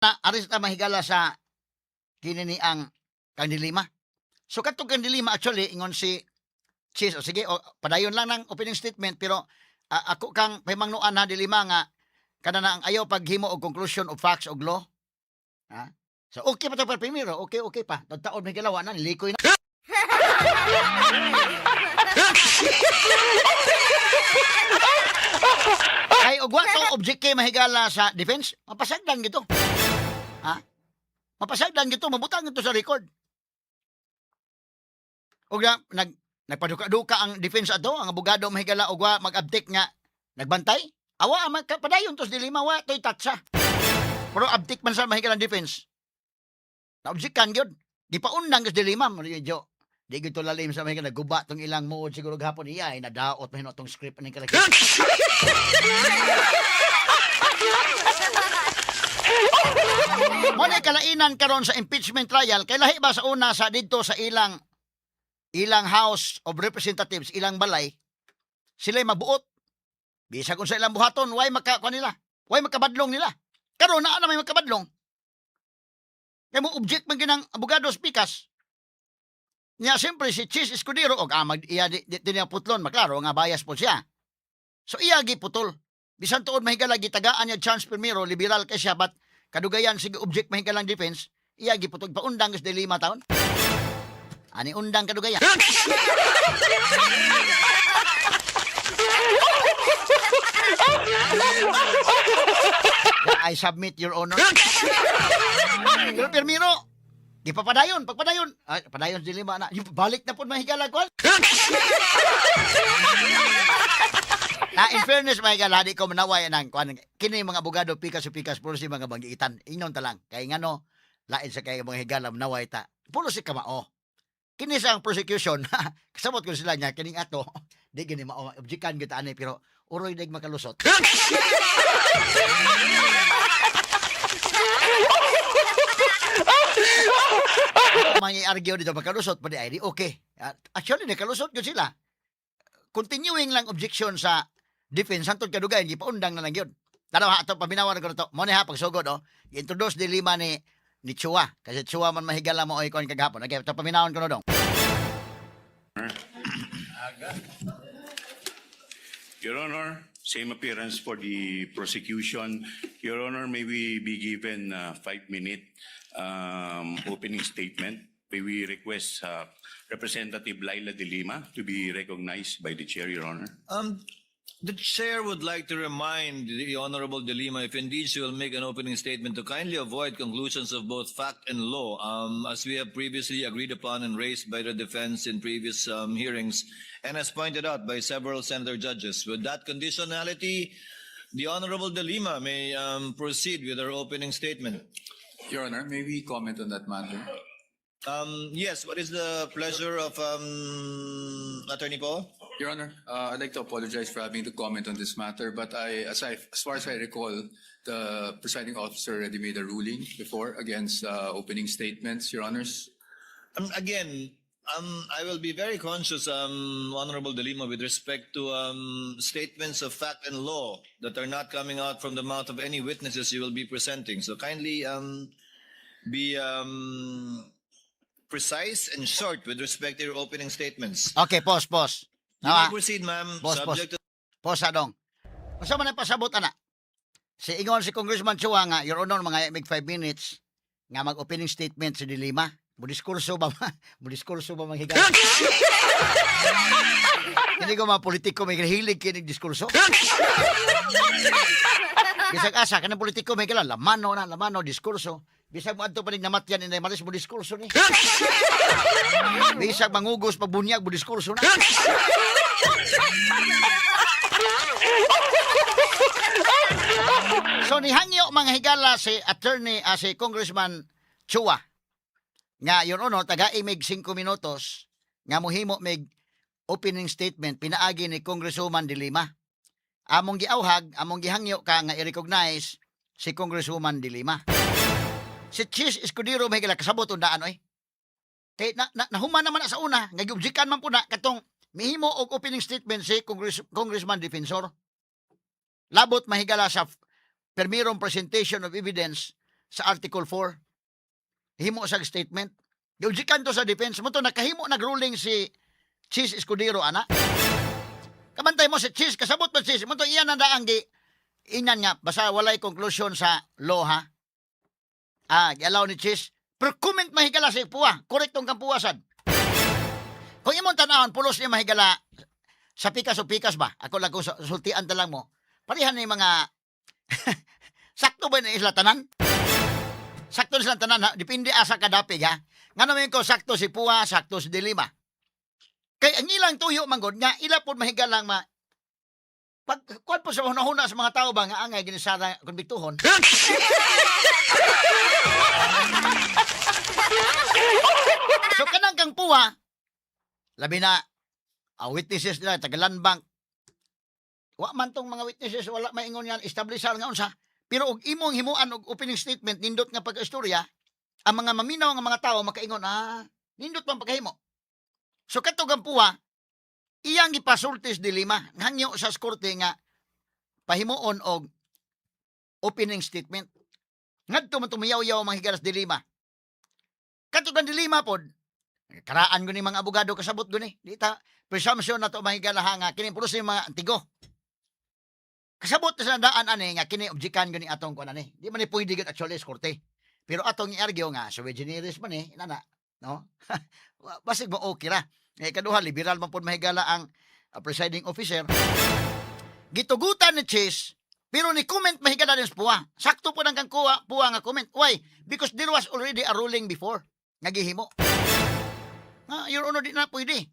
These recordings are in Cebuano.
Na aris ta mahigala sa kini ni ang kang De Lima. So katong kang De Lima, actually ingon si Chiz, o sige, o, padayon lang ng opening statement, pero ako kang pahimangnoan ha, De Lima, nga kana na ang ayaw paghimo og conclusion of facts og law. Ha? So okay pa to per primero, okay okay pa. Taon may galawa na nilikoy na. Kay og wa to object kay mahigala sa defense, mapasagdan gito. Ha? Mapasagdan gito, mabutang gito sa record. Og na, nagpaduka-duka ang defense ato, ang abogado mahigala og wa mag-abtik nga nagbantay. Awa man padayon tos De Lima, wa toy tatsa. Pero abtik man sa mahigala ang defense. Na-objectan gyud. Di pa undang De Lima, medyo di gyud to lalim sa mahigala, guba tong ilang muod siguro gahapon iya ay nadaot man tong script aning kalaki. Mo na kalainan karon sa impeachment trial kay lahi ba sa una sa didto sa ilang ilang House of Representatives, ilang balay, sila'y mabuot. Bisag unsa ilang buhaton, way maka kuan nila. Way makabadlong nila. Karon naa na may makabadlong. Kay mo object man ginang abogado pikas. Nya siyempre si Chiz Escudero og mag iya di niya putlon, maklaro nga bias po siya. So iya giputol. Bisan tuod mahigala gitagaan niya chance primero, liberal kay siya, but kadugayan sige object mahigalang defense, iya giputol paundang De Lima taon. Ani undang kadugayan. I submit, Your Honor. Pero pirmiro, di pa padayon, pagpadayon. Ay, padayon De Lima na. Balik na po mahigala ko. Na in fairness mahigala, di ko manaway nang kuan. Kini mga abogado pikas o pikas puro si mga banggitan. Ingon ta lang kay ngano lain sa kay mga higala manaway ta. Puro si kamao. Kini sa ang prosecution, kasabot ko sila niya kining ato, di gini mao objekan gyud ani pero uroy dig makalusot. Mga i-argue dito makalusot pa di ay di okay. Actually nakalusot gyud sila. Continuing lang objection sa defense hantod kadugayan gipaundang na lang gyud. Tanaw ha ato paminawan ko to. Mo ni ha pagsugod oh. Gi-introduce De Lima ni Chua kasi Chua man mahigala mo oy kon kagahapon. Okay, ito paminawon ko no dong. Your Honor, same appearance for the prosecution. Your Honor, may we be given a 5-minute opening statement? May we request Representative Leila De Lima to be recognized by the chair, Your Honor? The chair would like to remind the Honorable De Lima, if indeed she will make an opening statement, to kindly avoid conclusions of both fact and law, as we have previously agreed upon and raised by the defense in previous hearings, and as pointed out by several senator judges. With that conditionality, the Honorable De Lima may proceed with her opening statement. Your Honor, may we comment on that matter? Yes, what is the pleasure of Attorney Paul? Your Honor, I'd like to apologize for having to comment on this matter, but as far as I recall, the presiding officer already made a ruling before against opening statements, Your Honors. Again, I will be very conscious, Honorable De Lima, with respect to statements of fact and law that are not coming out from the mouth of any witnesses you will be presenting. So kindly be precise and short with respect to your opening statements. Okay, pause, pause. You may Nawa, proceed, ma'am. Boss, boss. Subject to Pause dong. Unsa man ang pasabot ana? Si ingon si Congressman Chua nga, Your Honor, mga mig 5 minutes nga mag-opening statement si De Lima. Mo diskurso ba? Mo diskurso ba mga higala? Hindi ko mga politiko may hilig kinig diskurso. Bisag asa kanang politiko may kailan lamano na lamano diskurso. Bisag mo adto pa ning namatyan inday malis mo diskurso ni. Bisag mangugos pagbunyag mo diskurso na. So nihangyo mga higala si attorney si Congressman Chua nga Your Honor taga imig 5 minutos nga mohimo mig opening statement pinaagi ni Congresswoman De Lima. Among giauhag, among gihangyo ka nga i-recognize si Congresswoman De Lima. Si Chiz Escudero may higala kasabot undaan oy. Kay na, nahuman naman na sa una nga giobjekan man po na katong mihimo og opening statement si Congressman Defensor. Labot mahigala sa permirong presentation of evidence Sa Article 4. Himo sa statement. Giobjekan to sa defense mo to, nakahimo nagruling si Chiz Escudero ana. Kabantay mo si Chiz, kasabot ba Chiz? Mo to iyan na daang gi inan nga basta walay conclusion sa law, ha. Ah, gialaw ni Chiz. Pero comment mahigala si Pua. Correct tong kang Pua sad. Kung imong tan-awon pulos ni mahigala sa pikas o pikas ba? Ako lang kung sultian ta lang mo. Parehan ni mga sakto ba ni isla tanan? Sakto ni sila tanan, ha? Depende asa kadapig, ha. Ngano man ko sakto si Pua, sakto si Delima. Kay ang ilang tuyo manggod nga ila pod mahigalang ma pag kuan po sa hunahuna sa mga tao ba nga angay ginisara konbiktuhon. So kanang kang Pua, labi na ang witnesses nila taga Land Bank. Wa man tong mga witnesses, wala maingon yan establishar nga unsa. Pero og imong himuan og opening statement nindot nga pagkaistorya, ang mga maminaw nga mga tao makaingon, "Ah, nindot man pagkahimo." So kato kang Pua, iyang gipasultis Delima, hangyo sa korte nga pahimuon og opening statement. Ngadto man tumiyaw-yaw mga higalas Delima. Kato kang Delima pod, karaan guni mga abogado kasabot guni. Di ta presumption na to mahigala nga kini pulos ni mga antigo. Kasabot na sa daan ani nga kini objekan guni atong kuan ani. Di man ni pwede gyud actually sa korte. Pero atong i-argue nga sui generis man eh, inana, no? Basig mo okay ra. Eh kaduha liberal man pod mahigala ang presiding officer. Gitugutan ni Chiz pero ni comment mahigala din sa Pua. Sakto po nang kang kuha, Pua nga comment. Why? Because there was already a ruling before nga gihimo. Ah, Your Honor, di na pwede.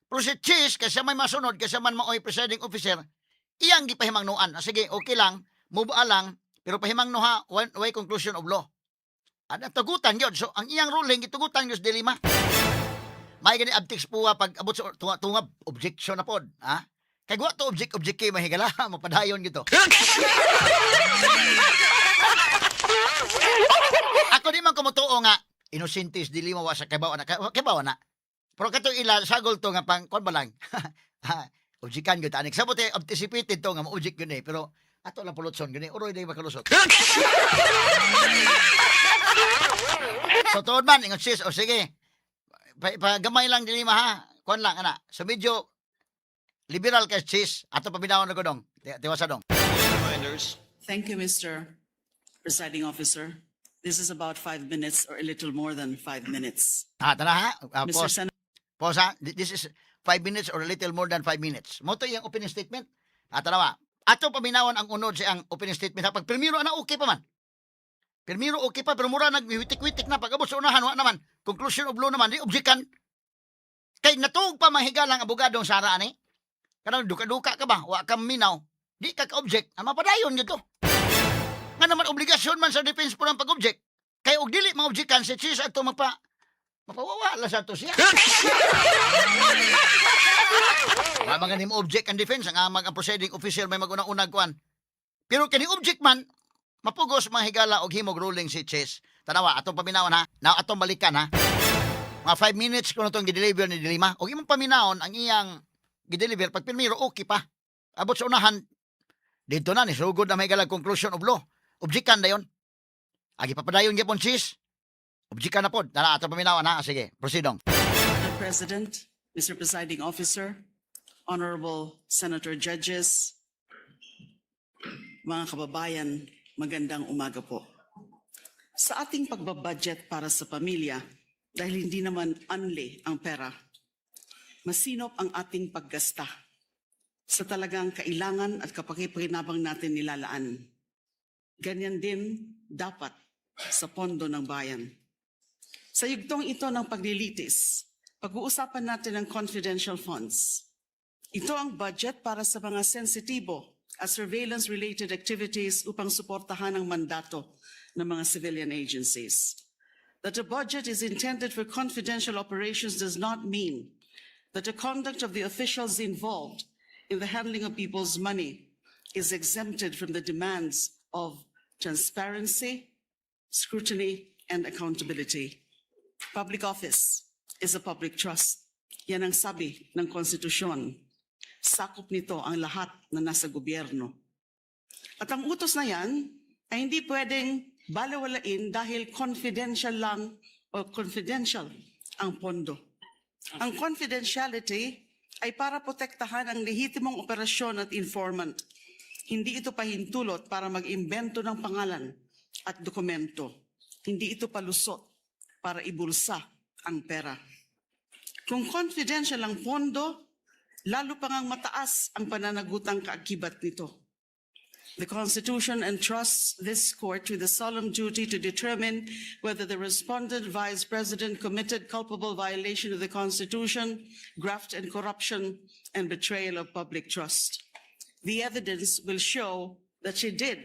Pero si Chiz, kasi may masunod, kasi man maoy presiding officer, iyang gipahimangnuan. Ah, sige, okay lang, muba lang, pero pahimangno ha, way conclusion of law. At ang tugutan yun. So, ang iyang ruling, gitugutan yun sa Delima. May gani abtiks po pag abot sa tunga, tunga objection na pod. Ha? Kay wa to object object kay mahigala, mapadayon gito. Ako di man kumutuo nga inosente si Delima, wa sa kabaw na kabaw na. Pero kato ila sagol to nga pang kon ba lang. Ha, objekan gyud anik. Sabot eh anticipated to nga mo-object gyud eh, pero ato lang pulutson gyud eh. Uroy day makalusot. So tuod man ingon sis, o sige. Pa, gamay lang Delima ha. Kuan lang ana. So medyo liberal kay Chiz. Ato paminawon na ko dong. Tiwasa dong. Reminders. Thank you, Mr. Presiding Officer. This is about 5 minutes or a little more than 5 minutes. Ha, tara ha. Ah, Mr. pause. Senator, Pause ha. This is 5 minutes or a little more than 5 minutes. Mo to iyang opening statement. Ah, tanawa. Ato paminawon ang unod sa iyang opening statement. Ha, pag primero ana okay pa man. Primero okay pa pero mura nagwitik-witik na pag abot sa unahan wa naman. Conclusion of law naman di objekan. Kay natuog pa mahigalang abogadong Sara ani. Kanang duka-duka ka ba? Wa ka minaw. Di ka ka-object. Ang mapadayon gyud to. Nga naman obligasyon man sa defense po ng pag-object. Kay og dili ma-objectan si Chiz ato mapawawa la sa to siya. Wa man gani mo object ang defense, ang amag ang presiding officer may maguna-unag kuan. Pero kini object man mapugos mga higala og himog ruling si Chiz. Tanawa atong paminawon ha. Now atong balikan ha. Mga 5 minutes kuno tong gideliver ni Delima. Og imong paminawon ang iyang gideliver pag primero okay pa. Abot sa unahan dito na ni sugod na may higala conclusion of law. Objectan dayon. Agi papadayon gyapon Chiz. Objectan na pod. Tara atong paminawon ha. Sige, proceed dong. Mr. President, Mr. Presiding Officer, Honorable Senator Judges, mga kababayan, magandang umaga po. Sa ating pagbabudget para sa pamilya, dahil hindi naman unli ang pera, masinop ang ating paggasta sa talagang kailangan at kapakipakinabang natin nilalaan. Ganyan din dapat sa pondo ng bayan. Sa yugtong ito ng paglilitis, pag-uusapan natin ang confidential funds. Ito ang budget para sa mga sensitibo at surveillance-related activities upang suportahan ang mandato ng mga civilian agencies. That a budget is intended for confidential operations does not mean that the conduct of the officials involved in the handling of people's money is exempted from the demands of transparency, scrutiny, and accountability. Public office is a public trust. Yan ang sabi ng konstitusyon. Sakop nito ang lahat na nasa gobyerno. At ang utos na yan ay hindi pwedeng balewalain dahil confidential lang o confidential ang pondo. Ang confidentiality ay para protektahan ang lehitimong operasyon at informant. Hindi ito pahintulot para mag-imbento ng pangalan at dokumento. Hindi ito palusot para ibulsa ang pera. Kung confidential ang pondo, lalo pa ngang mataas ang pananagutang kaakibat nito. The Constitution entrusts this court with the solemn duty to determine whether the respondent vice president committed culpable violation of the Constitution, graft and corruption, and betrayal of public trust. The evidence will show that she did.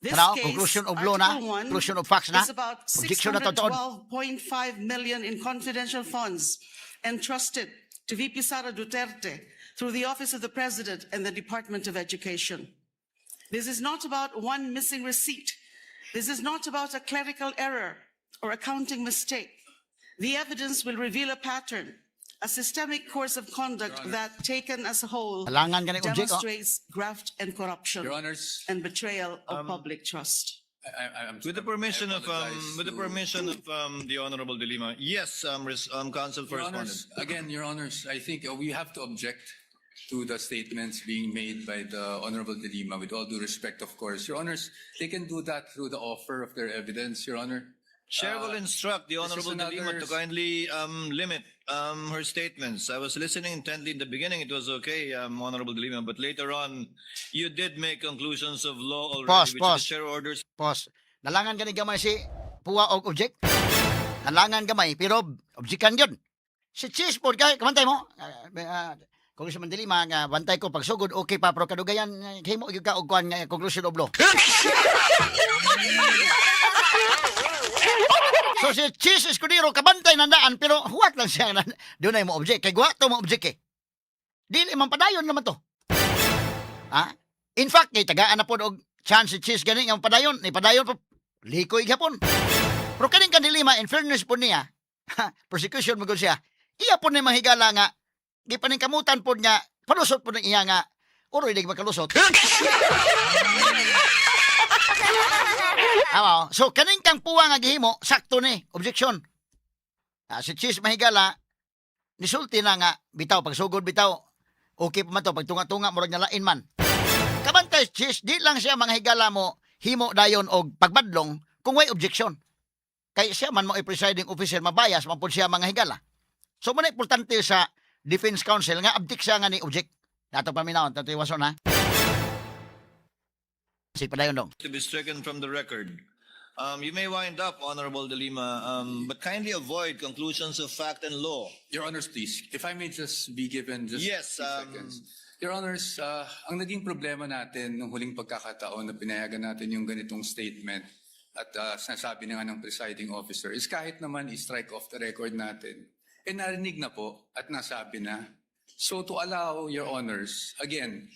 This Now, case, conclusion of law na, Article 1, conclusion of facts na, is about objection na taon. 612.5 million in confidential funds entrusted to VP Sara Duterte through the Office of the President and the Department of Education. This is not about one missing receipt. This is not about a clerical error or accounting mistake. The evidence will reveal a pattern, a systemic course of conduct that, taken as a whole, Halangan gani object, oh. demonstrates graft and corruption Your Honors, and betrayal of public trust. I'm With the permission I of um, apologize with the permission of the Honorable De Lima, yes, counsel for Your respondent. Honors, again, Your Honors, I think we have to object to the statements being made by the Honorable De Lima, with all due respect, of course. Your Honors, they can do that through the offer of their evidence, Your Honor. Chair will instruct the this is Honorable De Lima to kindly limit her statements. I was listening intently in the beginning. It was okay, Honorable De Lima, but later on, you did make conclusions of law already, Pause, which pause. the chair orders Pause. Nalangan gani gamay si Pua og object. Nalangan gamay pero objectan gyud. Si Cheese pod kay kamantay mo. Congressman De Lima nga bantay ko pagsugod okay pa pero kadugayan himo gyud ka og kuan nga conclusion of law. So si Cheese Escudero kabantay nandaan pero huwat lang siya na dunay mo object kay guwa to mo object eh. Dili man padayon naman to. Ha? In fact, kay tagaan na pod og chance si Cheese gani nga padayon, ni padayon pa likoy gyapon. Pero kaning kan De Lima, in fairness po niya, ha, prosecution mo siya, iya po ni mahigala nga, di pa ning kamutan po niya, palusot po ng iya nga, uroy di makalusot. Awa, so kaning kang puwa nga gihimo, sakto ni, objection. Ah, si Cheese mahigala, nisulti na nga, bitaw, pagsugod bitaw, okay pa man to, pagtunga-tunga, murag nalain man. Kabantay, Cheese, di lang siya mga higala mo, himo dayon og pagbadlong, kung way objection. Kay siya man mo presiding officer, mabayas, man pud siya mga higala. So, muna importante sa Defense Council nga, abdik siya nga ni object. Dato paminaw, tato iwason ha. Si padayon dong. To be stricken from the record. You may wind up, Honorable De Lima, but kindly avoid conclusions of fact and law. Your Honors, please, if I may just be given just Yes, few seconds. Your Honors, ang naging problema natin nung huling pagkakataon na pinayagan natin yung ganitong statement at sinasabi na nga ng presiding officer is kahit naman i-strike off the record natin, eh narinig na po at nasabi na. So to allow, Your Honors, again,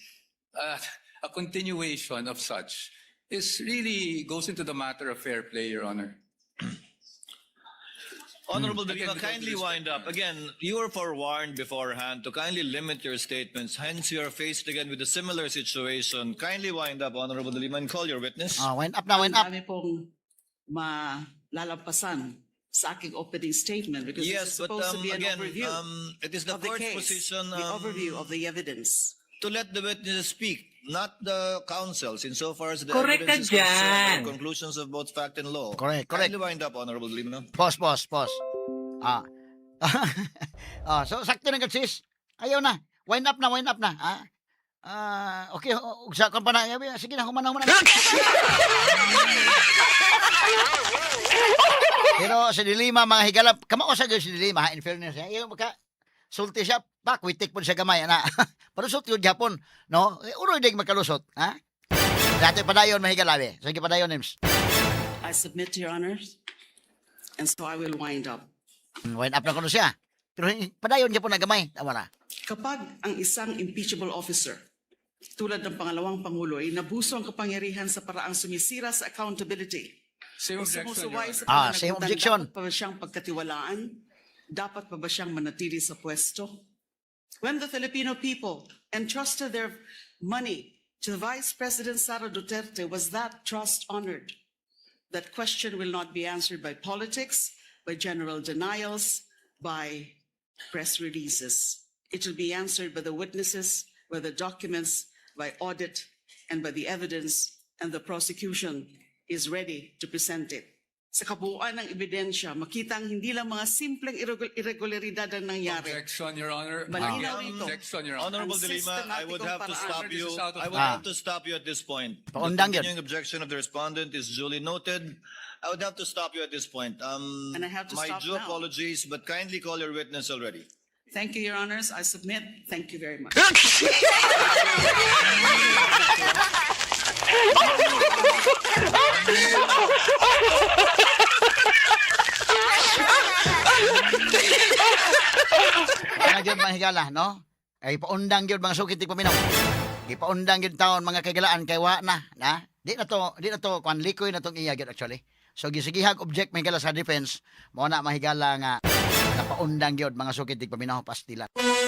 a continuation of such is really goes into the matter of fair play, Your Honor. Honorable De Again, Lima, with all due kindly respect, wind up. Again, you were forewarned beforehand to kindly limit your statements. Hence, you are faced again with a similar situation. Kindly wind up, Honorable De Lima, and call your witness. Ah, wind up na, wind Ang up. dami pong malalampasan sa aking opening statement because this Yes, is but supposed to be an again, overview it is the of the court's case, position the overview of the evidence. to let the witnesses speak, not the counsels, insofar as the Correct ka evidence is concerned dyan. or conclusions of both fact and law. Correct, correct. Kindly wind up, Honorable De Lima. Pause, pause, pause. Ah. Ah, so sakto na sis. Ayaw na. Wind up na, wind up na. Ah. Ah, okay, ugsa ko pa na. Sige na, humana, humana. Pero si Dilima, mga higalap, kamao sa gyud si Dilima, ha, in fairness, ha, yung maka, sulti siya, pak, witik po siya gamay, ana. Palusot yun Japon, no? Eh, uroy dig makalusot, ha? Dati padayon, mga eh. Sige, padayon, Nims. I submit to Your Honors, and so I will wind up. Wind up na kuno siya. Pero padayon gyapon na gamay, tama na. Kapag ang isang impeachable officer, tulad ng pangalawang pangulo, ay nabuso ang kapangyarihan sa paraang sumisira sa accountability, Same o objection, Your sumusuway Honor. sa Ah, same pananagutan, objection. dapat pa ba siyang pagkatiwalaan? Dapat pa ba siyang manatili sa pwesto? When the Filipino people entrusted their money to Vice President Sara Duterte, was that trust honored? That question will not be answered by politics, by general denials, by press releases. It will be answered by the witnesses, by the documents, by audit, and by the evidence, and the prosecution is ready to present it. Sa kabuuan ng ebidensya, makita ang hindi lang mga simpleng irregularidad ang nangyari. Objection, Your Honor. Malinaw rito. Objection, Your Honor. Honorable Ang De Lima, I would have to sistematikong stop paraan. you. This is out of I would Ah. have to stop you at this point. The Paundang yun. continuing objection of the respondent is duly noted. I would have to stop you at this point. And I have to My stop due now. apologies, but kindly call your witness already. Thank you, Your Honors. I submit. Thank you very much. Ana gyud, mga higala, no? Ay paundang gyud, mga sukit paminaw. Gipaundang gyud taon, mga kaigalaan, kay wa na, na. Di na to kwan, likoy na tong iya gyud actually. So gisigihag object, mga higala, sa defense, mao na, mga higala, nga napaundang gyud, mga sukit paminaw, pastila.